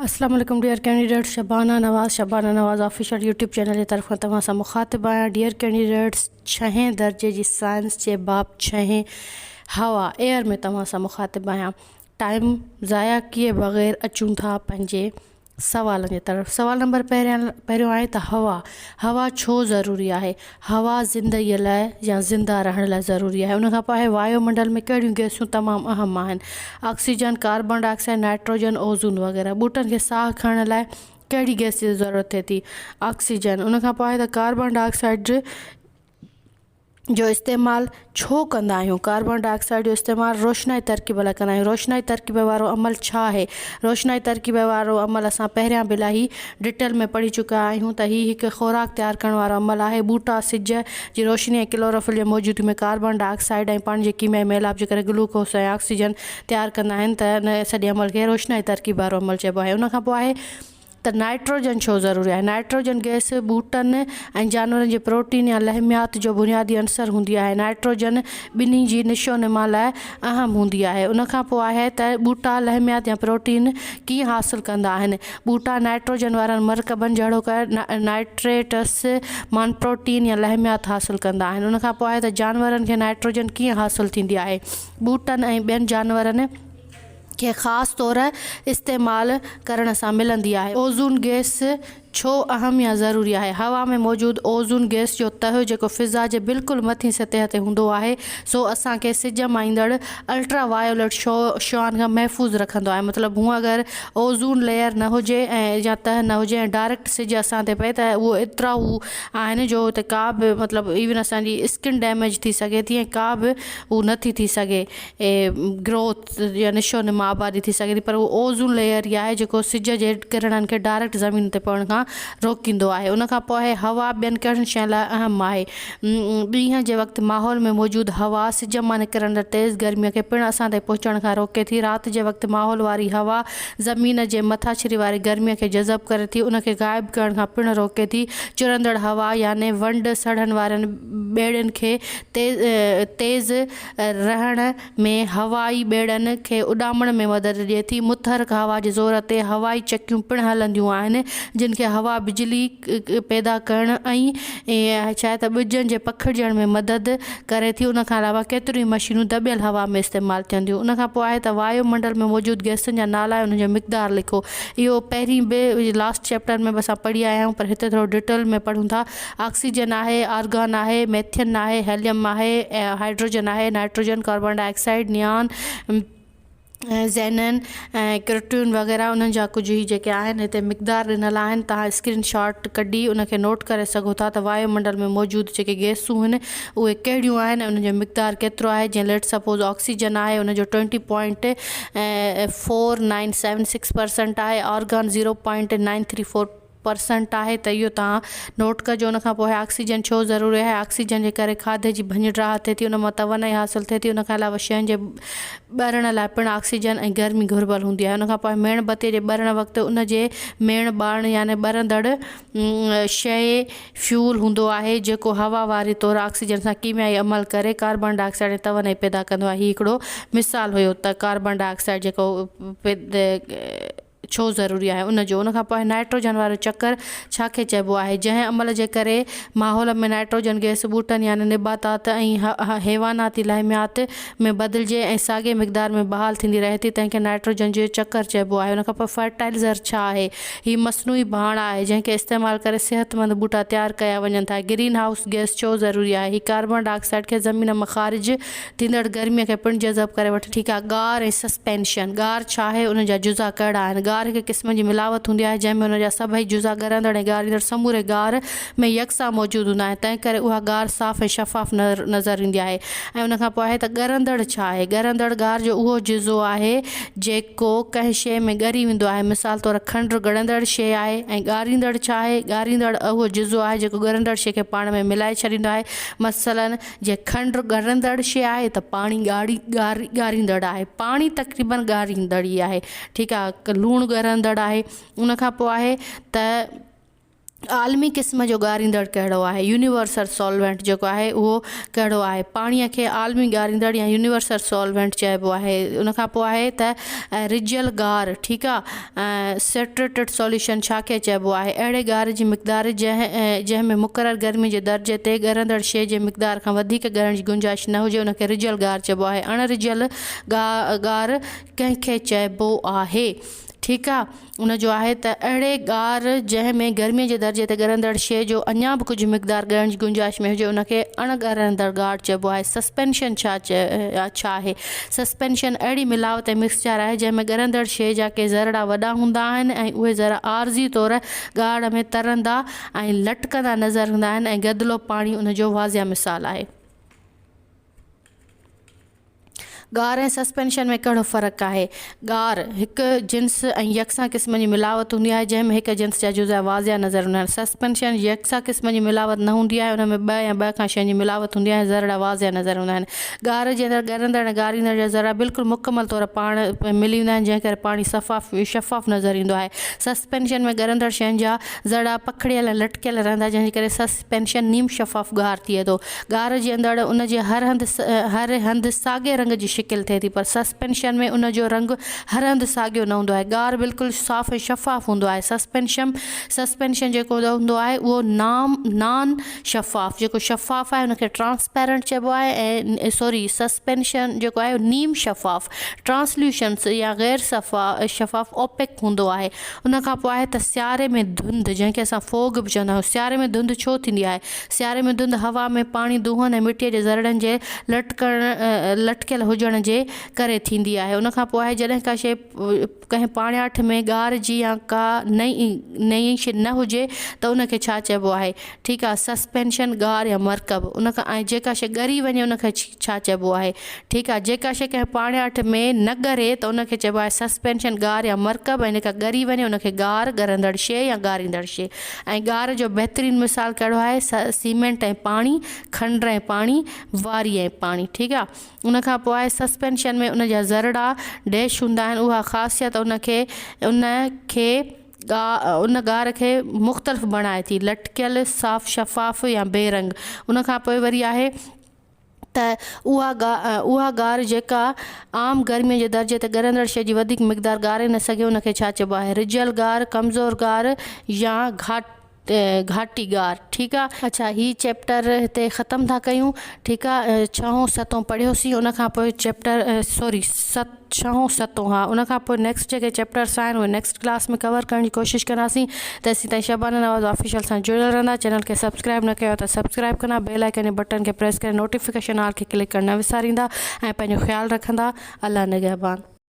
اسلام عليڪم dear candidates Shabana Nawaz Shabana Nawaz official YouTube channel جي طرف کان توهان سان مخاطب آهيان ڊيئر ڪينڊيڊيٽس ڇهين درجي جي سائنس جي باب ڇهين هوا ايئر ۾ توهان سان مخاطب آهيان ٽائيم ضايع ڪيئي بغير اچون ٿا پنهنجي سوالن جي طرف سوال نمبر پهريان پهريون آهي ته هوا هوا ڇو ضروري آهي هوا زندگي لاء يا زنده رهڻ لاء ضروري آهي ان کان پوء آهي وايو منڊل ۾ ڪهڙيون گئسون تمام اهم آهن oxygen carbon dioxide nitrogen ozone وغيره ٻوٽن کي ساهه کڻڻ لاء ڪهڙي گئس جي ضرورت ٿئي ٿي آڪسيجن ان کان پوء آهي ته ڪاربان ڊاء آڪسائيڊ جو استعمال ڇو ڪندا آهيون؟ ڪاربان ڊاء آڪسائيڊ جو استعمال روشنائي ترڪيب لاء ڪندا آهيون. روشنائي ترڪيب وارو عمل ڇا آهي؟ روشنائي ترڪيب وارو عمل اسان پهريان به الاهي ڊٽيل ۾ پڙهي چڪا آهيون ته هي هڪ خوراڪ تيار ڪرڻ وارو عمل آهي. ٻوٽا سج جي روشني ۽ ڪلوروفل جي موجودگي ۾ ڪاربان ڊاء آڪسائيڊ ۽ پاڻي جي ڪيميائي ميلاپ جي ڪري گلوڪوز ۽ آڪسيجن تيار ڪندا آهن ته ان سڄي عمل کي روشنائي ترڪيب وارو عمل چئبو آهي. ان کان پوء آهي. ته نائٽروجن ڇو ضروري آهي؟ نائٽروجن گئس ٻوٽن ۽ جانورن جي پروٽين يا لحميات جو بنيادي عنصر هوندي آهي. نائٽروجن ٻنهي جي نشوونما لاء اهم هوندي آهي. ان کان پوء آهي ته ٻوٽا لحميات يا پروٽين ڪيئن حاصل ڪندا آهن؟ ٻوٽا نائٽروجن وارن مرڪبن جهڙوڪ نائٽريٽس مان پروٽين يا لحميات حاصل ڪندا آهن. ان کان پوء آهي ته جانورن کي نائٽروجن ڪيئن حاصل ٿيندي آهي؟ ٻوٽن ۽ ٻين جانورن کي خاص طور استعمال ڪرڻ سان ملندي آهي. اوزون گئس ڇو اهم يا ضروري آهي؟ هوا ۾ موجود اوزون گئس جو تهه جيڪو فضا جي بلڪل مٿين سطح تي هوندو آهي سو اسان کي سج مان ايندڙ الٽرا وايوليٽ شعاعن کان محفوظ رکندو آهي مطلب هونء اگر اوزون ليئر نه هجي ۽ يا تهه نه هجي ۽ ڊائريڪٽ سج اسان تي پئي ته اهو ايترا هو آهن جو اتي ڪا به مطلب ايون اسان جي اسڪن ڊيميج ٿي سگهي ٿي ۽ ڪا به هو نه ٿي ٿي سگهي گروٿ يا نشو نما آبادي ٿي سگهي ٿي پر اهو اوزون ليئر ئي آهي جيڪو سج جي ڪرڻن کي ڊائريڪٽ زمين تي پوڻ کان روڪيندو آهي ان کان پوء هوا ٻين ڪهڙين شين لاء اهم آهي ڏينهن جي وقت ماحول ۾ موجود هوا سج مان نڪرندڙ تيز گرمي کي پڻ اسان تائين پهچڻ کان روڪي ٿي رات جي وقت ماحول واري هوا زمين جي مٿاڇري واري گرمي کي جذب ڪري ٿي ان کي غائب ڪرڻ کان پڻ روڪي ٿي چرندڙ هوا يعني ونڊ سڙهن وارين ٻيڙين کي تيز رهڻ ۾ هوائي ٻيڙن کي اڏامڻ ۾ مدد ڏئي ٿي. متحرڪ هوا جي زور تي هوائي چڪيون پڻ هلنديون آهن، جن کي هوا بجلي پيدا ڪرڻ ۽ ڇاهي ته ٻجن جي پکڙجڻ ۾ مدد ڪري ٿي. ان کان علاوه ڪيتريون ئي مشينون دٻيل هوا ۾ استعمال ٿين ٿيون. ان کان پوء آهي ته وايو منڊل ۾ موجود گئسن جا نالا ۽ انهن جو مقدار لکو. اهو پهرين به لاسٽ چيپٽر ۾ به اسان پڙهي آيا آهيون پر هتي ٿورو ڊيٽيل ۾ پڙهون ٿا. آڪسيجن آهي، آرگان آهي، ميٿين آهي، هيليم آهي، هائيڊروجن آهي، nitrogen, carbon dioxide, neon, xenon ۽ krypton وغيره انهن جا ڪجهه هي جيڪي آهن هتي مقدار ڏنل آهن توهان اسڪرين شاٽ ڪڍي ان کي نوٽ ڪري سگهو ٿا ته وايو منڊل ۾ موجود جيڪي گئسون آهن اهي ڪهڙيون آهن ۽ انهن جو مقدار ڪيترو آهي جيئن ليٽ سپوز آڪسيجن آهي ان جو twenty point four nine seven six percent آهي argon zero point nine three four percent آهي ته اهو توهان نوٽ ڪجو ان کان پوء آڪسيجن ڇو ضروري آهي آڪسيجن جي ڪري کاڌي جي ڀڃ ڊاهه ٿئي ٿي ان مان توانائي حاصل ٿئي ٿي ان کان علاوه شين جي ٻرڻ لاء پڻ آڪسيجن ۽ گرمي گهربل هوندي آهي ان کان پوء ميڻ بتي جي ٻرڻ وقت ان جي ميڻ ٻارڻ يعني ٻرندڙ شيء فيول هوندو آهي جيڪو هوا واري طور آڪسيجن سان ڪيميائي عمل ڪري ڪاربان ڊاء آڪسائيڊ ۽ توانائي پيدا ڪندو آهي هي هڪڙو مثال هيو ته ڪاربان ڊاء آڪسائيڊ جيڪو ڇو ضروري آهي ان جو ان کان پوء نائٽروجن وارو چڪر ڇا کي چئبو آهي جنهن عمل جي ڪري ماحول ۾ نائٽروجن گئس ٻوٽن يعني نباتات ۽ حيواناتي لحميات ۾ بدلجي ۽ ساڳئي مقدار ۾ بحال ٿيندي رهي ٿي تنهن کي نائٽروجن جو چڪر چئبو آهي ان کان پوء فرٽائلزر ڇا آهي هي مصنوعي ڀاڻ آهي جنهن کي استعمال ڪري صحتمند ٻوٽا تيار ڪيا وڃن ٿا گرين هائوس گئس ڇو ضروري آهي هي ڪاربان ڊاء آڪسائيڊ کي زمين مان خارج ٿيندڙ گرميء کي پڻ جذب ڪري وٺي. ٺيڪ آهي، ڳار ۽ سسپينشن. ڳار ڇا آهي؟ ان جا جزا ڪهڙا آهن؟ ڳار هڪ قسم جي ملاوت هوندي آهي، جنهن ۾ ان جا سڀئي جزا ڳرندڙ ۽ ڳاريندڙ سموري ڳار ۾ يڪسان موجود هوندا آهن، تنهن ڪري اها ڳار صاف ۽ شفاف نظر ايندي آهي ۽ ان کان پوء آهي ته ڳرندڙ ڇا آهي؟ ڳرندڙ ڳار جو اهو جزو آهي، جيڪو ڪنهن شيء ۾ ڳري ويندو آهي. مثال طور کنڊ ڳڙندڙ شيء آهي ۽ ڳاريندڙ ڇا آهي؟ ڳاريندڙ اهو جزو آهي، جيڪو ڳرندڙ شيء کي پاڻ ۾ ملائي ڇڏيندو آهي. مثلاً جي کنڊ ڳرندڙ شيء آهي ته پاڻي ڳاڙي ڳاري ڳاريندڙ آهي پاڻي تقريبن ڳاريندڙ ئي آهي ٺيڪ آهي لوڻ ڳرندڙ آهي ان کان پوء آهي ته عالمي قسم جو ڳاريندڙ ڪهڙو آهي؟ يونيورسل سالوينٽ جيڪو آهي اهو ڪهڙو آهي؟ پاڻيء کي عالمي ڳاريندڙ يا يونيورسل سالوينٽ چئبو آهي. ان کان پوء آهي ته رجيل ڳار، ٺيڪ آ، سيٽريٽڊ سوليوشن ڇا کي چئبو آهي؟ اهڙي ڳار جي مقدار جنهن جنهن ۾ مقرر گرمي جي درجي تي ڳرندڙ شيء جي مقدار کان وڌيڪ ڳرڻ جي گنجائش نه هجي ان کي رجيل ڳار چئبو آهي. اڻ رجيل ڳار ڪنهن کي چئبو آهي؟ ٺيڪ آ. ان جو آهي ته اهڙي ڳار جنهن ۾ گرميء جي درجي تي ڳرندڙ شيء جو اڃا به ڪجهه مقدار ڳرڻ جي گنجائش ۾ هجي ان کي اڻ ڳرندڙ ڳار چئبو آهي. سسپينشن ڇا ڇا آهي؟ سسپينشن اهڙي ملاوت ۽ مڪسچر آهي جنهن ۾ ڳرندڙ شيء جا ڪي ذرڙا وڏا هوندا آهن ۽ اهي ذرا عارضي طور ڳاڙ ۾ ترندا ۽ لٽڪندا نظر ايندا آهن ۽ گدلو پاڻي ان جو واضح مثال آهي. ڳار ۽ سسپينشن ۾ ڪهڙو فرق آهي؟ ڳار هڪ جنس ۽ يڪسان قسم جي ملاوت هوندي آهي، جنهن ۾ هڪ جنس جا جزا واضح نظر ايندا آهن. سسپينشن يڪسان قسم جي ملاوت نه هوندي آهي، ان ۾ ٻه يا ٻه کان شين جي ملاوت هوندي آهي ۽ ذرڙا واضح نظر ايندا آهن. ڳار جي اندر ڳرندڙ ۽ ڳاريندڙ جا ذرا بلڪل مڪمل طور پاڻ ۾ ملي ويندا آهن، جنهن ڪري پاڻي شفاف نظر ايندو آهي. سسپينشن ۾ ڳرندڙ شين جا ذرڙا پکڙيل ۽ لٽڪيل رهندا، جنهن جي ڪري سسپينشن نيم شفاف ڳار ٿئي ٿو. ڳار جي اندڙ ان جي هر هنڌ هر هنڌ ساڳئي رنگ جي شڪل ٿئي ٿي پر سسپينشن ۾ ان جو رنگ هر هنڌ ساڳيو نه هوندو آهي. ڳار بلڪل صاف ۽ شفاف هوندو آهي. سسپينشم سسپينشن جيڪو هوندو آهي اهو نام نان شفاف جيڪو شفاف آهي ان کي ٽرانسپيرنٽ چئبو آهي ۽ سوري سسپينشن جيڪو آهي نيم شفاف ٽرانسليوشنس يا غير شفاف اوپيڪ هوندو آهي. ان کان پوء آهي ته سياري ۾ ڌنڌ جنهن کي اسان فوگ به چوندا آهيون سياري ۾ ڌنڌ ڇو ٿيندي آهي؟ سياري ۾ ڌنڌ هوا ۾ پاڻي، دونهن ۽ مٽيء جي ذرڙن جي لٽڪڻ لٽڪيل هجڻ جي ڪري ٿيندي آهي. ان کان پوء آهي جڏهن ڪا شيء ڪنهن پاڻياٺ ۾ ڳار جي يا ڪا نئين نئين شيء نه هجي ته ان کي ڇا چئبو آهي؟ ٺيڪ آهي سسپينشن، ڳار يا مرڪب. ان کان ۽ جيڪا شيء ڳري وڃي ان کي ڇا چئبو آهي؟ ٺيڪ آهي جيڪا شيء ڪنهن پاڻياٺ ۾ نه ڳري ته ان کي چئبو آهي سسپينشن، ڳار يا مرڪب ۽ جيڪا ڳري وڃي ان کي ڳار، ڳرندڙ شيء يا ڳاريندڙ شيء. ۽ ڳار جو بهترين مثال ڪهڙو آهي؟ سيمينٽ ۽ پاڻي، کنڊ ۽ پاڻي، واري ۽ پاڻي. ٺيڪ آ. ان کان پوء آهي سسپينشن ۾ ان جا ذرڙا ڊيش هوندا آهن اها خاصيت ان کي ان کي ان ڳار کي مختلف بڻائي ٿي لٽڪيل، صاف شفاف يا بي رنگ. ان کان پوء وري آهي. ته اها اها ڳار جيڪا عام گرميء جي درجي تي ڳرندڙ شيء جي وڌيڪ مقدار ڳاري نه سگهي ان کي ڇا چئبو آهي؟ رجيل ڳار، ڪمزور ڳار يا گهاٽي ڳار. ٺيڪ آ. اڇا هي چيپٽر هتي ختم ٿا ڪيون ٺيڪ آ ڇهون ستون پڙهيوسين ان کان پوء چيپٽر سوري ست ڇهون ستون ها ان کان پوء نيڪسٽ جيڪي چيپٽرس آهن اهي نيڪسٽ ڪلاس ۾ ڪور ڪرڻ جي ڪوشش ڪنداسين تيسين تائين شبانه نواز آفيشل سان جڙيل رهندا چينل کي سبسڪرائب نه ڪيو ته سبسڪرائب ڪندا بيل آئيڪن جي بٽڻ کي پريس ڪري نوٽيفڪيشن آل کي ڪلڪ ڪرڻ نه وساريندا ۽ پنهنجو خيال رکندا الله نگهبان.